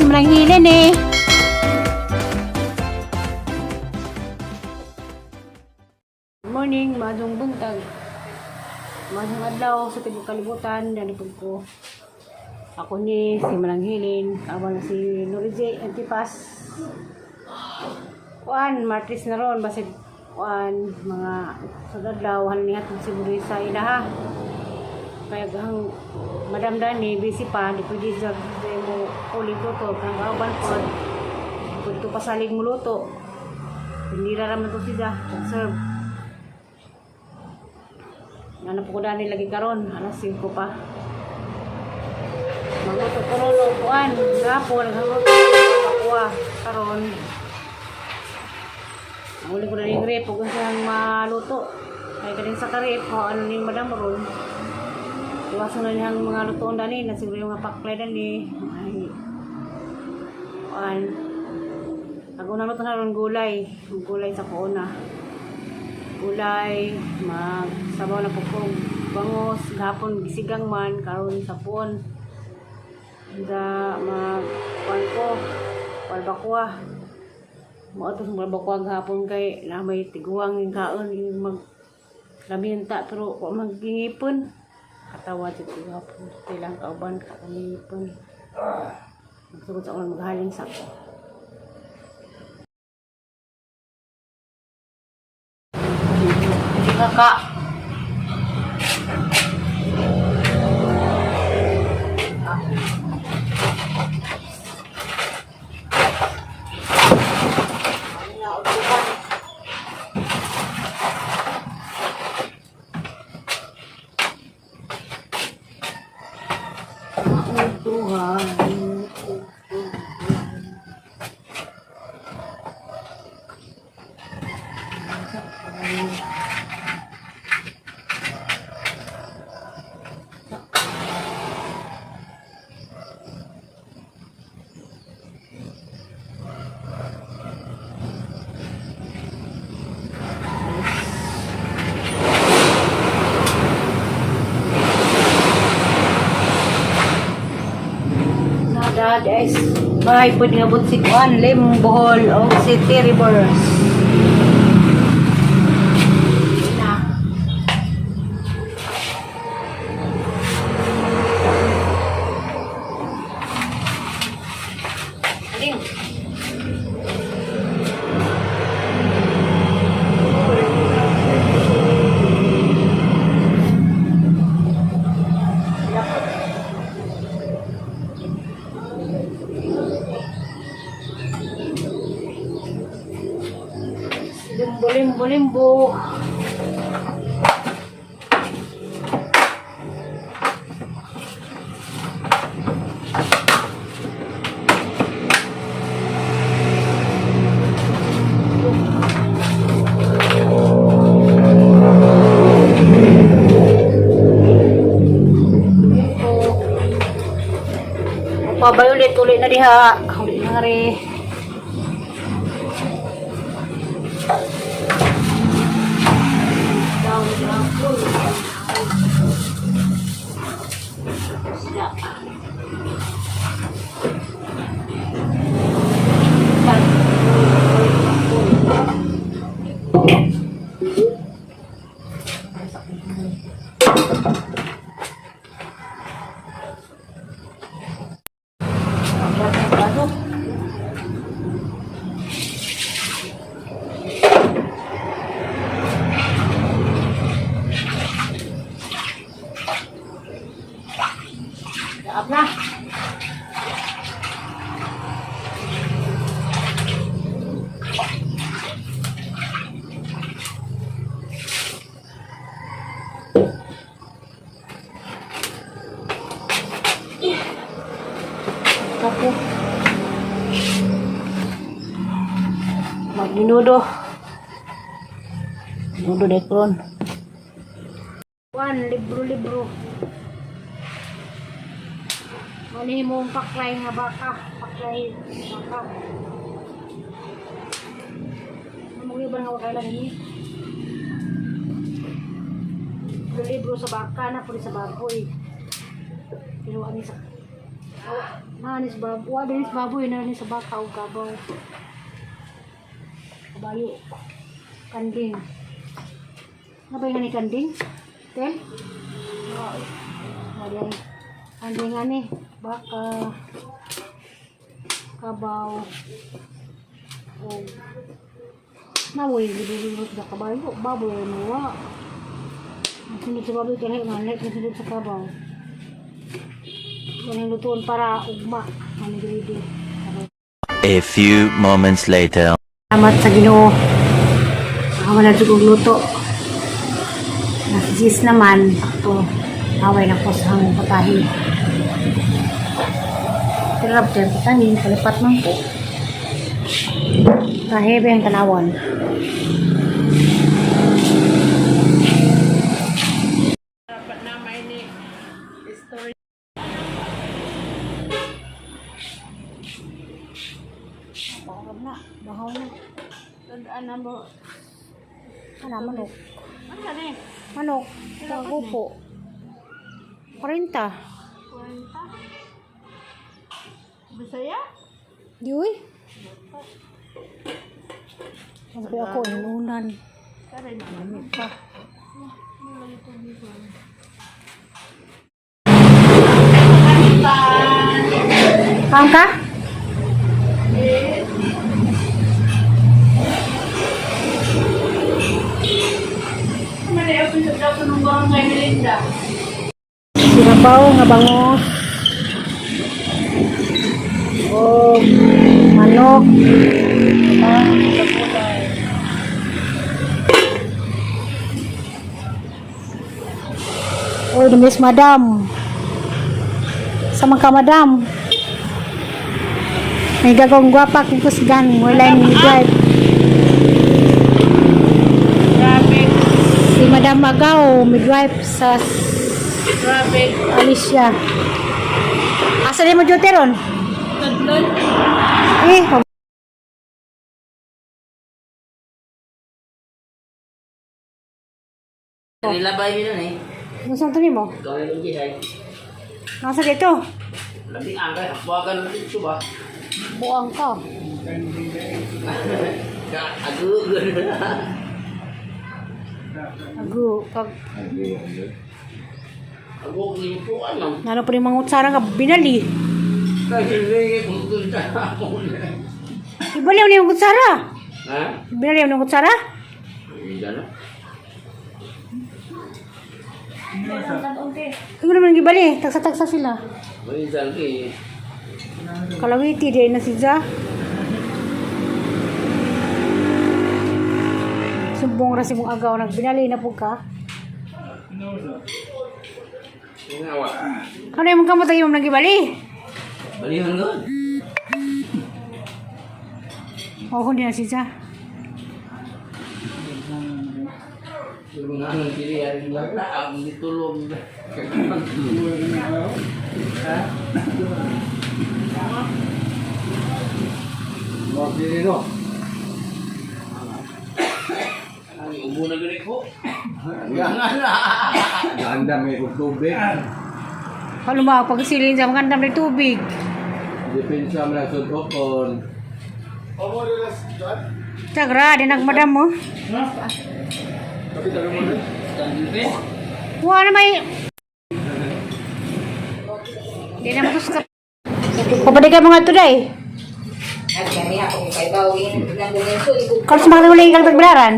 si Manang Hilin eh. Good morning, maayong buntag. Maayong adlaw sa tibok kalibutan, dani pud ko. Ako ni si Manang Hilin, kauban na si Norize Antipas. Kuan, Martes na ron, basig kuan, mga sa adlaw, halin niya siguro sa ilaha. Kaya ang Madam Dani, busy pa, di pwede sa mo ulit luto, kang kauban po. Pwede pasalig mo luto. Hindi ra raman to siya, serve. Ano po ko dani lagi karon, alas 5 pa. Magluto ko ron og kuan, gapon nagluto ko karon. Ang uli ko na yung rep, huwag siyang maluto. Kaya ka din sa karip, o ano ni Madam ron. Iwasan na niyang mga lutoon dani, na siguro yung mga paklay dani. Ay, kuan. Ang unang luto na ron gulay, gulay sa kuona. Gulay, magsabaw na pukong bangos, gahapon gisigang man, karon sa puon. Da mag kuan ko, balbakwa. Mo ato sa balbakwa gahapon kay na may tiguang yung kaon yung mag lamenta pero wa magingipon. Katawa jud ko gahapon, kailang kauban ka ngipon. Magsugod sa akong maghalin sa ako. Kaka. Tuhan. Nada guys. Bahay po nga si Kuan, Lim, Bohol, o City Rivers. Na. Aling. Limbo, limbo, limbo. Pabay ulit, ulit na diha. Ulit na nga rin. Down, down. Isda. Pasok. Daap na. Kapo. Magninudo. Nudo dekron. Juan, libro-libro. Mali mong paklay nga baka. Paklay baka. Ano mo ba nga wakay lagi? Libro sa baka na puri sa baboy. Kinuha ni sa. Oh. Nanis bab, wa dinis baboy na ni sa baka og kabaw. Kabayo. Kanding. Ano ba yung ni kanding? Tel? Wa diay. Kanding ani, baka, kabaw, og nawoy gidulot sa kabayo, baboy mo wa. Ang sunod sa baboy kay nga ang sunod sa kabaw. Kanang lutuon para ugma ang grade. A few moments later. Salamat sa Ginoo. Ako na jud og luto. Nas naman to away na ko sa hangong patahi. Pero rab tayo patahi, palipat man ko. Kahebe ang tanawan. Dapat na may ni story. Bahaw na, bahaw na. Tandaan na mo. Ana, manok. Ano ka ni? Manok, sa gupo. 40. 40. Bisaya? Di uy. Sabi ako, inunan. Sabi na. Dami pa. Kaon ka? Mali ako sa daw nung barangay Melinda. Sinabaw nga bangos. O manok. Ah, sa gulay. Oy, the miss madam. Sama ka, madam. May gagawang gwapa kung kusgan. Wala ni drive. Traffic. Si Madam Agaw, midwife sa Traffic. Alicia. Asa din mo duty ron? Tadlon. Eh, Nilabay mi nun eh. gusto mo mo? Gawin yung jihay. Nasa dito? Labi ang kay hapuagan dito ba? Buang ka. Ka agu gud. Agu, pag Agu gipuan man. nano pa rin mga utsara nga binali. Kay sige kung ako. Ibaliw ni yung kutsara. Ha? Ibaliw ni yung kutsara. Hindi na. Kaya naman gibali, tagsa-tagsa sila. Minsan kay Kalawiti di na siya. Sumbong ra si mong agaw nagbinali na pud ka. ngawa. Ano yung kamot ang imong nagibali? Balihon gud. Oo, hindi na siya. Yung nga nang dili ay wala ang gitulog. Ha? Ang ubo na gani ko. Nga na. Ganda may tubig. Kaluma, pagsilin sa mga ng tubig. Depensa mo na sudokon. Tsagra, di nagmadam mo. Wala na may... Di na magusto. Papaday ka mga today. Kalau sa mga huli kang tagbilaran.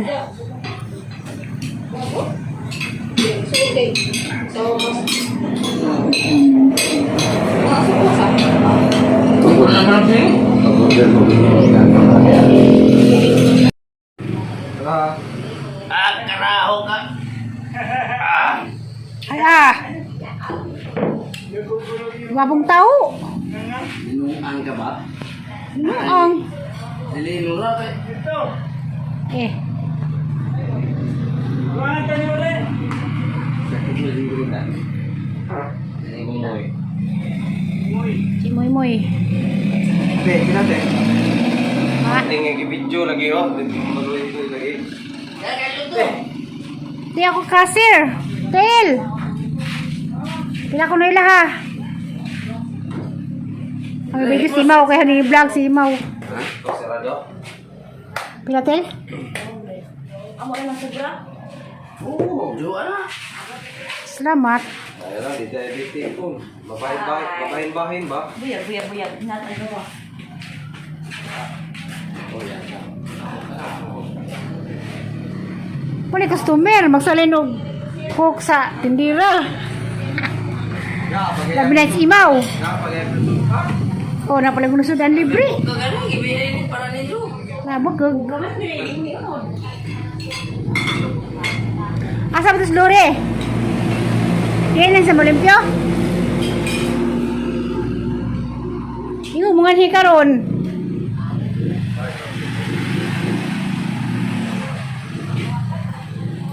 Ah, karaho ka. Ay ah! Wabong tao. Ninuang ka ba? Noong. Dili nura kay. Eh, Sakit mo din ko ta. Dili mo moy. Si Moy Moy. Te, kinate. Ha? Tingin video lagi oh. Maluwi lagi. Di ako kasir. Tel. Pila ko na ila ha. Ang video si Imaw kaya ni vlog si Imaw. Ito, sarado. Pinatel? Amo na lang sobra. Oo, jowa na. Salamat. Ayun lang, di diabetes ko. Babahin-bahin, babahin-bahin ba? Buyag, buyag, buyag. Natin ko ba? Oh, yan. Wala customer magsalin og coke sa tindira. Labi na si Imaw. Oh, na pala gunusod ang libre. Kagaling, ibigay para ninyo. Nabog. Asa ba ito sa lori? Yan lang sa Molimpio? Ingo, mga ni karon.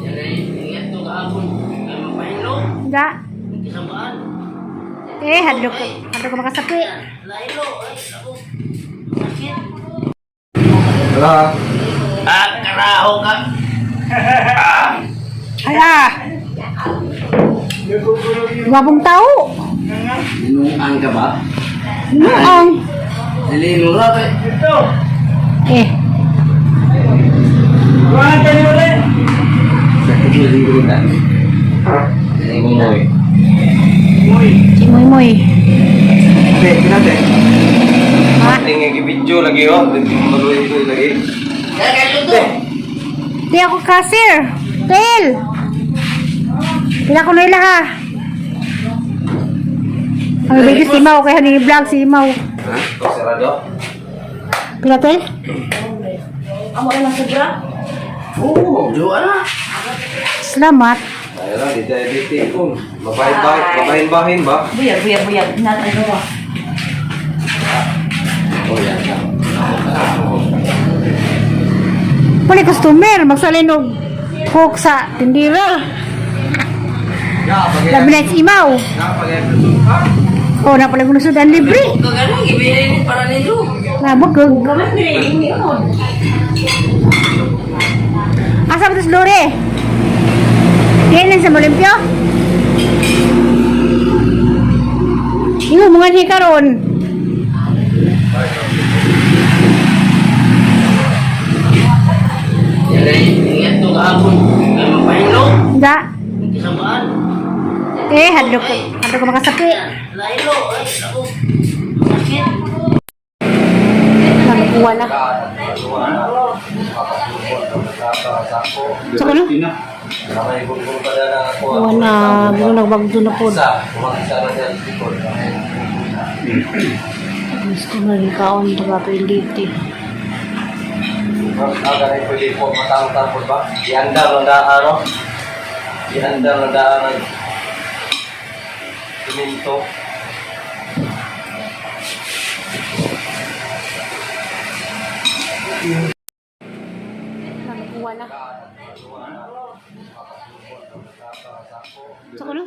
Yan ay, ingat to kahapon. Ay, mapahilo. Ga. Kasamaan. Eh, hadlok hadlok makasapi. Lahilo. Ay, ako. Sakit. Wala. Ah, karaho ka. Ay ah. Gwapong tao. Inuang ka ba? Noong. Dili, nura ka. Eh, Sakit mo din ko na. Ngumoy. si Moy Moy. Te, pinate. Ha? Tingin video lagi oh. Maluin ko lagi. Kaya kayo to. Di ako kasir. Tel. Pila ko na ila ha. Ang video si Imaw kaya ni vlog si Imaw. Ito, sarado. Pinatel? Amo na lang sobra. Oo, jowa na. Salamat. Ayun lang, di diabetes ko. Babahin-bahin, babahin-bahin ba? Buyag, buyag, buyag. Natin ko ba? Oh, yan. Wala customer magsalin og coke sa tindira. Labi na si Imaw. Oh, na pala gunusod ang libre. Kagaling, ibigay para ninyo. Nabog. Asa ba ito sa lori? Yan lang sa Molimpio? Ingo, mga ni karon. Yan ay, ingat to kahapon. Ay, mapahilo. Ga. Kasamaan. Eh, hadlok hadlok makasapi. Lahilo. Ay, ako. Sakit. Nakakuha na. Sa kuno? Kuha na, buong nagbagdo na po. Gusto na rin kaon, taga piliti. Ihanda ng daan ng siminto. Nakakuha na. Sa kuno?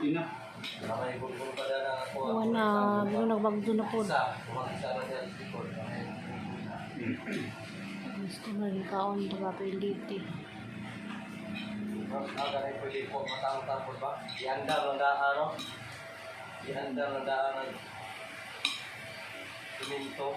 Kuha na, buong nagbagdo na po. Gusto na rin kaon, taga piliti. Ihanda ng daan ng siminto.